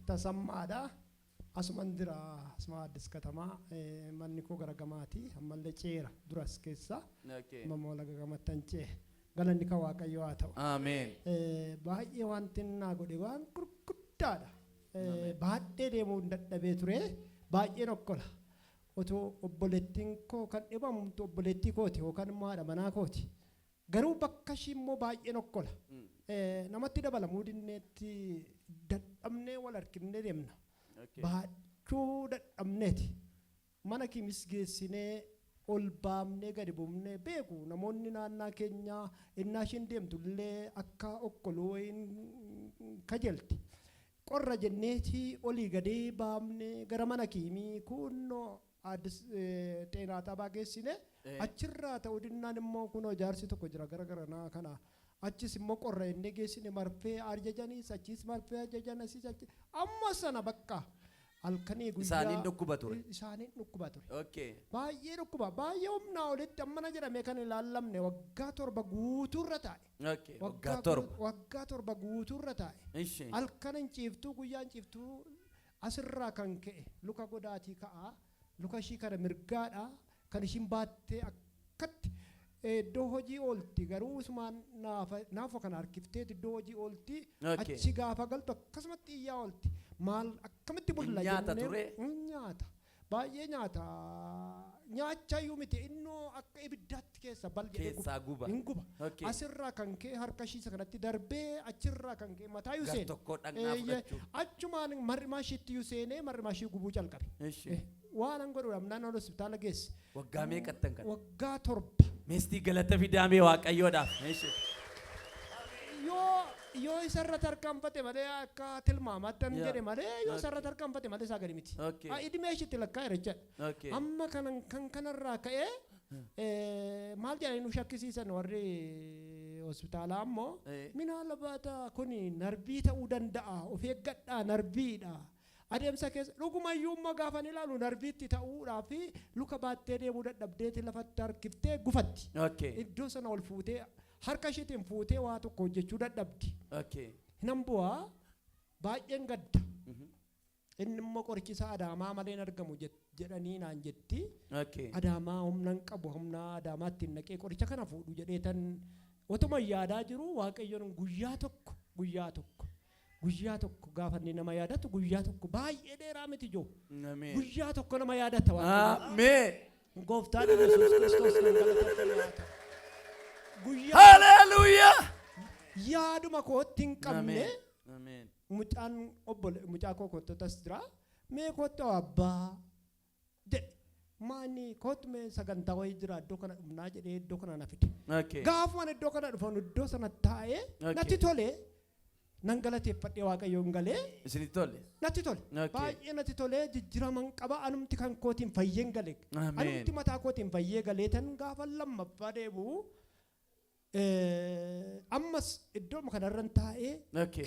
Tasammaadha. Asuman jira, asuma Addis Katamaa, manni koo gara gamaati, ammallee ceera duras keessa. Amma immoo laga gamattan ce'e. Galanni kan Waaqayyoo haa ta'u. Ameen. Baay'ee wanti inni naa godhe waan gurguddaadha. Baadhee deemuu hin dadhabee ture. Baay'een okkola. Otoo obboleettiin koo kan dhibamtu obboleettii kooti yookaan immoo haadha manaa kooti. Garuu bakka ishii immoo baay'een okkola. Namatti dabalamuu dinneetti dadhabnee wal harkifnee deemna. Baachuu dadhabneeti. Mana kimis geessinee ol baafnee gadi buufnee beeku namoonni naannaa keenyaa innaa ishiin deemtu illee akka okkoluu wayiin kajeelti. Qorra jenneeti olii gadi baafnee gara mana kiimii kunnoo Addis Xeenaa Xaabaa geessine. Achirraa ta'uu dinnaan immoo kunoo jaarsi tokko jira gara garanaa kana achis immoo qorra jennee geessine, marfee ajajaniis achiis marfee ajajan asiis achi amma sana bakka halkanii guyyaa. Isaaniin dhukkuba ture. Isaaniin dhukkuba ture. Baay'ee dhukkuba, baay'ee humnaa olitti ammana jedhamee kan hin ilaallamne waggaa 7 guutuurra taa'e. Waggaa 7. Waggaa 7 guutuurra taa'e. Halkan hin ciiftuu, guyyaa hin ciiftuu, asirraa kan ka'e luka godaatii ka'a, luka ishii kana mirgaadha kan ishiin baattee akkatti iddoo hojii oolti, garuu isumaan naafa naafa kana harkifteet iddoo hojii oolti. Achi gaafa galtu akkasumatti iyyaa oolti, maal akkamitti bulla nyaata jennee ture? Hin nyaata, baay'ee nyaata, nyaachayyuu miti, innoo akka ibiddaatti keessa bal jedhee Keessaa guba. Hin guba. Asirraa kan ka'e harka ishii isa kanatti darbee, achirraa kan ka'e mataa Gar seenee tokkoo dhaqnaa fudhachuu. Achumaan mar'imaa ishiitti iyyuu seenee mar'imaa ishii gubuu calqabe. Waan an godhu dhabnaan ol hospitaala geesse. Waggaa meeqattan kana? Waggaa 7. Meestii galata fidaamee Waaqayyoodhaaf. Yoo isarra tarkaanfate malee, akka tilmaamaatti an jedhe malee, yoo isarra tarkaanfate malee isaa gadi miti. Idimee ishiitti lakkaa'eera jechaadha. Amma kanan kan kanarraa ka'ee maal jedhanii nu shakkisiisan warri hospitaalaa ammoo, minaalbaata kun narbii ta'uu danda'a, of eeggadhaa, narbiidha. Adeemsa keessa dhugumayyuu immoo gaafa ni ilaalu narbiitti ta'uudhaa fi luka baattee deemuu dadhabdeeti lafatti harkiftee gufatti. Iddoo sana ol fuutee harka ishiitiin fuutee waa tokko hojjechuu dadhabdi. Hinan bu'aa, baay'een gadda. Inni immoo qorichi isaa Adaamaa malee hin argamu jedhanii naan jetti. Adaamaa humna hin qabu, humna Adaamaatti hin naqee qoricha kana fuudhu jedheetan otuma yaadaa jiru, Waaqayyoon guyyaa tokko, guyyaa tokko, guyyaa tokko gaafa inni nama yaadatu, guyyaa tokko baay'ee dheeraa miti joo. Guyyaa tokko nama yaadata Waaqayyo. Ameen. Gooftaan Yesuus Kiristoos kan galateeffamu haa ta'u. Guyyaa Haleluuyaa. yaaduma kootti hin qabne Ameen. Ameen. Mucaan obbole mucaa koo kottotas jira, mee kottu abbaa jedhe, maani kottu mee sagantaa wayii jira iddoo kana dhumnaa jedhee iddoo kana na fide. Gaafumaan iddoo kana dhufan iddoo sana taa'ee natti tole, nan galateeffadhee Waaqayyoon galee. Isinitti tole. Natti tole. Baay'ee natti tolee, jijjiiraman qaba, anumti kan kootiin fayyeen gale. Anumti mataa kootiin fayyee galee tan gaafa lammaffaa deebi'u ammas iddoo kanarran taa'ee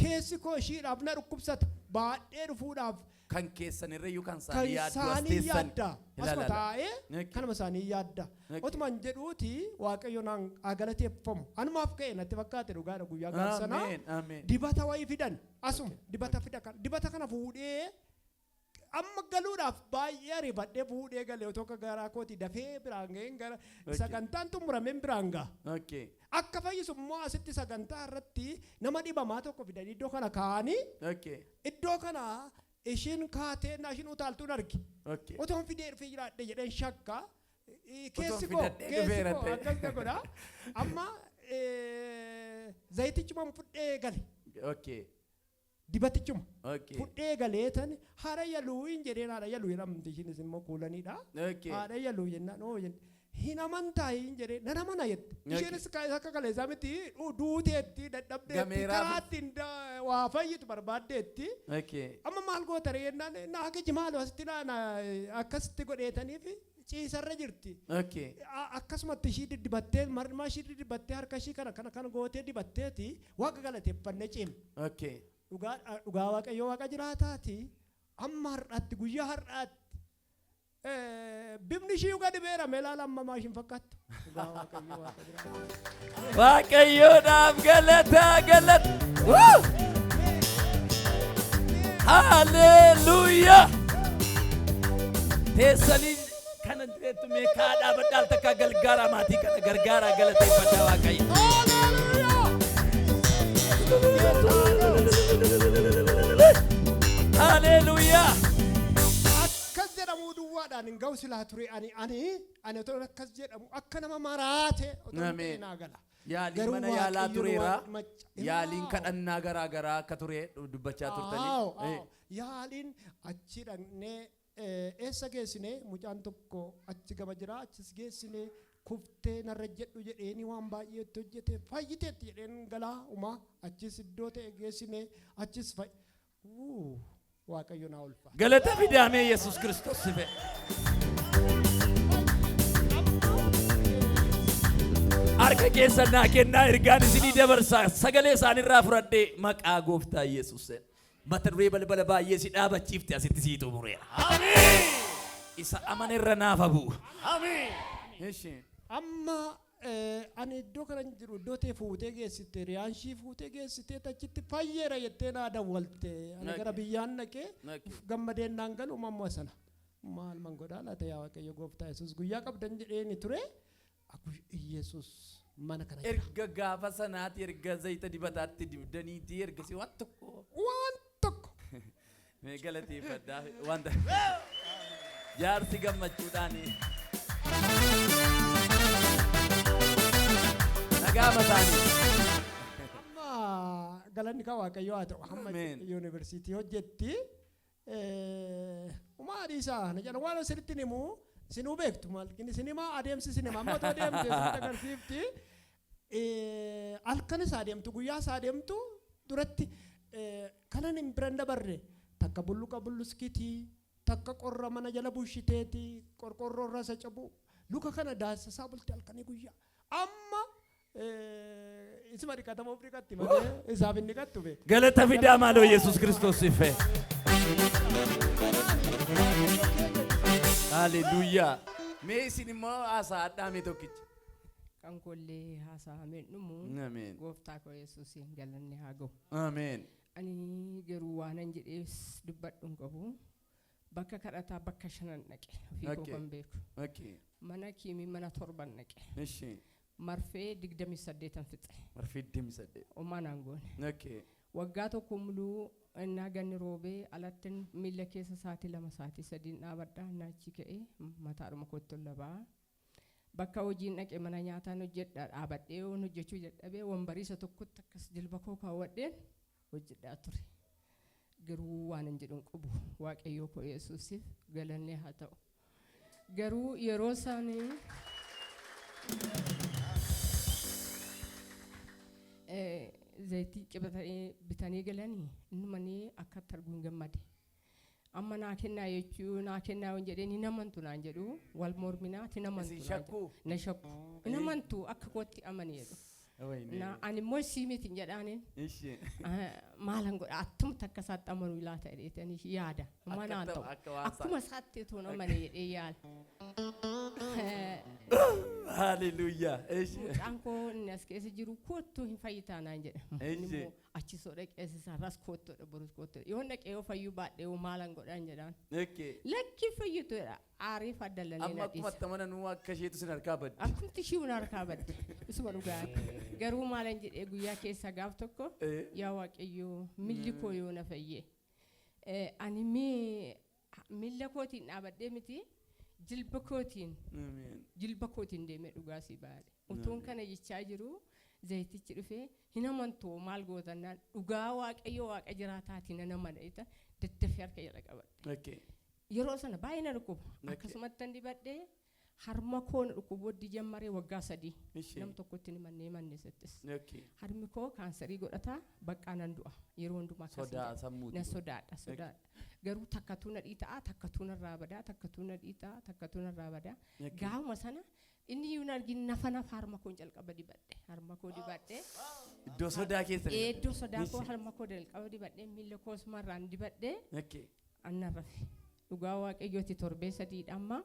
keessi koo ishiidhaaf na dhukkubsata, baadhee dhufuudhaaf. Kan keessan irrayyuu kan kan isaanii yaaddu as isaanii teessan. Yaadda asuma Ilaala. taa'ee kanuma isaanii yaadda. Otuman jedhuuti Waaqayyo naan haa galateeffamu, anumaaf ka'e natti fakkaate, dhugaadha, guyyaa gaafa sanaa Ameen. Ameen. dibata wayii fidan, asuma dibata fida, kan dibata kana fuudhee amma galuudhaaf baay'ee ariifadhee fuudhee galee, otoo akka garaa kootii dafee biraan ga'een gara sagantaan xumurameen biraan ga'a. Akka fayyisu immoo asitti sagantaa irratti nama dhibamaa tokko fidanii iddoo kana kaa'anii iddoo kana ishiin kaatee na ishiin utaaltuun arge. Otoon fidee dhufee jiraadhe jedheen shakka. Keessi koo fidadhee keessi dhufeera koo ta'e. akkas na godha. Amma zayitichuma fudhee gale. Dibatichuma. Fudhee galeetan haadha yaluu hin jedheen, haadha yaluu jedhamti, ishiinis immoo kuulaniidha. Haadha yaluu jennaan, oo jenne, hin amantaa hin jedhee, nan amana jette. Isheenis akka kaleessaa miti, duuteetti, dadhabdeetti, Gameeraa karaa ittiin waa fayyitu barbaaddeetti. Amma maal goota ree jennaan, naa geji maaloo asitti naa akkasitti godheetaniif ciisarra jirti. Akkasumatti ishii diddibattee, marmaa ishii diddibattee, harka ishii kana kana kana gootee dibatteeti Waaqa galateeffannee ciimne. Dhugaa dhugaa Waaqayyo Waaqa jiraataati, amma har'aatti, guyyaa har'aatti bifni ishii gadi beera mee ilaala, amma maa ishiin fakkaattu, dhugaa Waaqayyo Waaqa jiraataati. Waaqayyoodhaaf galata galata. Woo! Haleluuyaa! Teessanii kana jettu mee kaa dhaabadhaa, al takkaa gargaaraa, maatii kana gargaaraa, galateeffadhaa Waaqayyo. Haleluuyaa! Haleluuyaa! Akkas jedhamuu duwwaadhaan hin ga'u silaa ture. Ani otoo akkas jedhamu akka nama maraate otoo hin Ameen. ta'in naa gala. Yaaliin Garuu mana yaalaa Waaqayyo tureera. waan Yaaliin kadhannaa garaa garaa akka ture dubbachaa turtanii. Aaw, aaw. Yaaliin achi dhaqnee, eessa geessine, mucaan tokko achi gama jira, achis geessine, kuftee narra jedhu jedheeni waan baay'ee itti hojjete, fayyiteetti jedheen galaa umaa achis iddoo ta'e geessine, achis Waaqayyo naa ulfa. Galata fidaamee Yesuus Kiristoos sife. Harka keessan naa kennaa, ergaan isinii dabarsaa sagalee isaanirraa fudhadhee maqaa gooftaa Yesuus. Mata duree balbala baay'ee si dhaabachiifte asitti sii xumureera. Isa amanerra naaf bu'u. Ishi. Amma ani iddoo kana hin jiru, iddoo ta'e fuutee geessite, riyaanshii fuutee geessite, achitti fayyeera jettee naa dawwalte. Ani gara biyyaan dhaqee gammadeen naan galu mamma sana. Maal man godhaa laata, yaa Waaqayyo gooftaa Yesuus, guyyaa qabdan jedheeni ture. Aku Yesuus mana kana jira. Erga gaafa sanaati, erga zayita dibataatti dibdaniiti, erga si waan tokko. Waan tokko. Mee galateeffadhaa wanta jaarsi gammachuudhaan nagaa mataanii. Amma galanni kan Waaqayyoo haa ta'u. Hamma Ameen. yuunivarsiitii hojjetti. Umaa dhiisaa na jedha, waan asirratti himu isinuu beektu, maal isin himaa, adeemsi isin hima, amma otoo adeemte isinitti agarsiifti. Halkan isaa adeemtu, guyyaa isaa adeemtu duratti kanan hin biran dabarre takka bulluqa bulluskitii, takka qorra mana jala bushiteeti, qorqorroo irra isa cabu, luka kana daasisaa bulti halkanii guyyaa. Amma isuma dhiqatamuuf dhiqatti malee isaaf hin dhiqattu be. Galata fidaa maaloo Yesuus Kiristoos sife. Haleluuyaa. Mee isin immoo haasaa mee tokkicha. Kan kollee haasa'ameen dhumu. Ameen. Gooftaa koo Yesuusiin galanni haa ga'u. Ameen. Ani garuu waanan jedhees dubbadhu hin qabu. Bakka kadhataa bakka shanan dhaqe ofii koo kan beeku. Mana kiimii mana torban dhaqe. Marfee 28n fixe. Marfee 28. Homaa naan goone. Waggaa tokko muluu innaa ganni roobee alatti miilla keessa sa'aatii 2, sa'aatii 3n dhaabadha, innaa achi ka'ee mataadhuma kootti ol labaa. Bakka hojiin dhaqe mana nyaataan hojjedha, dhaabadhee yoon hojjechuu dadhabee wambarii isa tokkotti akkas jilba koo kaawwadheen hojjedhaa ture. Garuu waan hin jedhu hin qabu, Waaqayyoo koo Yesuusiif galanni haa ta'u. Garuu yeroo isaanii zayitii qibatanii bitanii galanii innumanii akkatti arguun gammade. Amma naa kennaa jechuu, naa kennaa yoon jedheen hin amantu naan jedhu, wal morminaa hin amantu Isin naan shakkuu? jedhu. Na shakku. Hin amantu, akka kootti amani jedhu. Wayne. Na ani immoo sii miti hin jedhaaniin. Ishi. Maalan godha, attumti akka isaatti amanuu laata jedheetanii yaada. Amma Akka naan ta'u, ta'u. akka waan Akkuma isaatti utuu amane jedhee yaala. Haleluuyaa. Ishi. Mucaan koo inni as keessa jiru kottuu hin fayyitaa naan jedha. Inni Eeyyee. immoo achi soo dhaqee isaarraas kottuudha, borus kottuudha. Yoo dhaqee yoo fayyuu baadhee yoo maalan godhan jedhaan. Lakki, fayyitu jedha. Aariif addallanee Amma na akkuma dhiisa. itti amananuu akka isheetu sin harkaa badde. Akkumti ishii na harkaa badde. Isuma dhugaa. Garuu maalan jedhee, guyyaa keessaa gaaf tokko yaa Waaqayyoo, milli koo yoo na fayye. Ani miilla kootiin dhaabadhee miti, jilba kootiin Ameen. jilba kootiin deemee dhugaa sii baadhe. Utuun kana jechaa jiru zayitichi dhufee, hin amantu maal gootannaan, dhugaa Waaqayyo Waaqa jiraataatiin nan amana jedha, daddafee harka jala qabadhe. Yeroo sana baay'ee na dhukkuba. Akkasumatti an dibadhee harma koo na dhukkubu waddii jammaree waggaa 3. Nam tokkotti ni mannee manne sittis. Harmi koo kaansarii godhataa baqqaa nan du'a. Yeroo hundumaa akkas Sodaa jedha. sammuuti. Na sodaadha, sodaadha. Garuu takkatuu na dhiita'a, takkatuu narraa badaa, takkatuu na dhiita'a, takkatuu narraa badaa. Gaafuma sana inni iyyuu hin argin, nafa nafa harma koon jalqaba dibadhe. Harma koo dibadhe. Iddoo sodaa keessa. Iddoo sodaa koo harma koo jalqaba dibadhe, miilla koos marraan dibadhe. Annan rafe. Dhugaa Waaqayyooti, torbee sadiidha amma.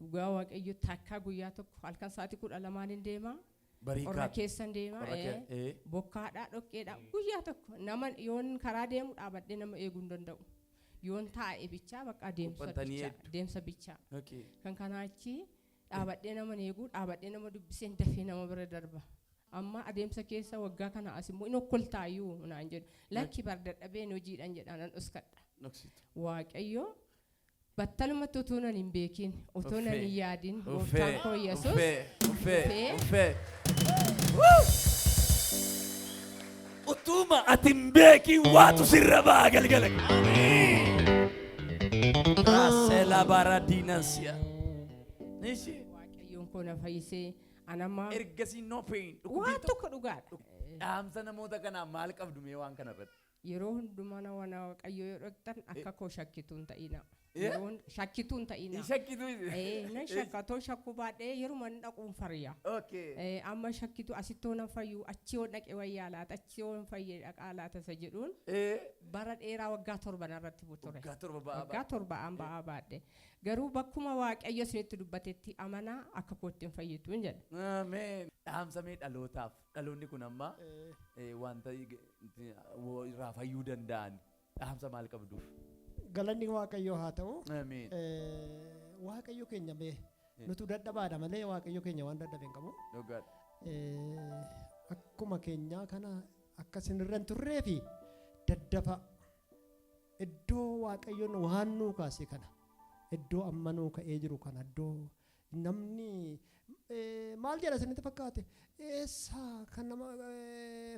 Dhugaa Waaqayyo, takkaa guyyaa tokko halkan sa'aatii 12n hin deema. Barii Qorra kaatu. keessan deema. Qorra Bokkaadhaa, dhoqqeedhaa, guyyaa tokko nama yoon karaa deemu dhaabadhee nama eeguu hin danda'u. Yoon taa'e bichaa bakka deemsa Uffatanii bichaa hedduu. Deemsa bichaa. Kan kanaa achi dhaabadhee nama eeguu, dhaabadhee nama dubbiseen dafee nama bira darba. Amma adeemsa keessa waggaa kana as immoo inni okkoltaayyuu naan jedhu. Lakki, bar dadhabeen hojiidhaan jedhaan nan dhoskadha. Dhoksitu. Waaqayyo battalumatti utuu nan hin beekin, utuu nan Uffee. hin yaadin, Uffee. gooftaan koo Yesuus Uffee. Uffee. Uffee. Uffee. Utuma ati hin beekin waatu sirra ba'a galgala. Raasela bara diinansiya. Ishi. Waaqayyoon koo na fayyisee anamma Ergasii no pain. Waan tokko dhugaadha. Dhaamsa namoota kanaa maal qabdu mee waan kana irratti? Yeroo hundumaa nama Waaqayyoo yoo dhaqxan akka koo shakkituu hin ta'ina. Eh? Yeroo shakkituu hin ta'ina. Shakkitu. Nan shakkatoo shakkuu baadhee yeruma inni dhaquun farya. Amma shakkitu asittoo nan fayyu, achi yoo dhaqe wayyaa laata, achi yoo hin fayyee dhaqaa laata isa jedhuun bara dheeraa waggaa 7 narratti ture. Waggaa 7 ba'aa. Waggaa 7 ba'aa baadhe. Garuu bakkuma Waaqayyo isinitti dubbatetti amanaa, akka kootti hin fayyitu hin jedha. Ameen. Dhaamsa mee dhalootaaf, dhaloonni kun amma wanta irraa fayyuu danda'an dhaamsa maal qabduuf? Galanni Waaqayyoo haa ta'u. Ameen. Waaqayyo keenya mee nutu dadhabaadha malee Waaqayyo keenya waan dadhabe hin qabu. Dhugaadha. Akkuma keenyaa kana akka isin irra hin turree fi daddafa iddoo Waaqayyoon waan nuu kaase kana, iddoo amma nuu ka'ee jiru kana, iddoo namni maal jedha isinitti fakkaate, eessaa kan nama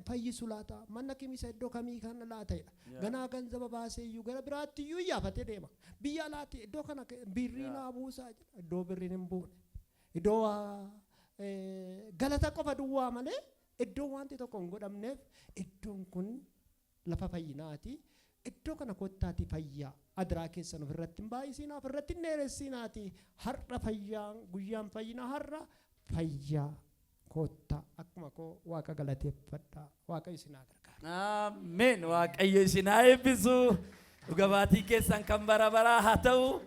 fayyisu laata, mana kimisa iddoo kamii kana laata jedha. Ganaa ganzaba baasee iyyuu gara biraatti iyyuu iyyaafatee deema. Biyya alaatti iddoo kana birrii naa buusaa jedha. Iddoo birriin hin buune, iddoo waa galata qofa duwwaa malee iddoo wanti tokko hin godhamneef, iddoon kun lafa fayyinaati. Iddoo kana kottaati fayyaa. Adiraa keessan ofirratti hin baay'isinaa, ofirratti hin dheeressinaati. Har'a fayyaan, guyyaan fayyinaa har'a, fayyaa kottaa, akkuma koo Waaqa galateeffadhaa. Waaqayyo isin haa gargaaru. Ameen. Waaqayyo isin haa eebbisu. Dhuga baatii keessan kan bara baraa haa ta'u.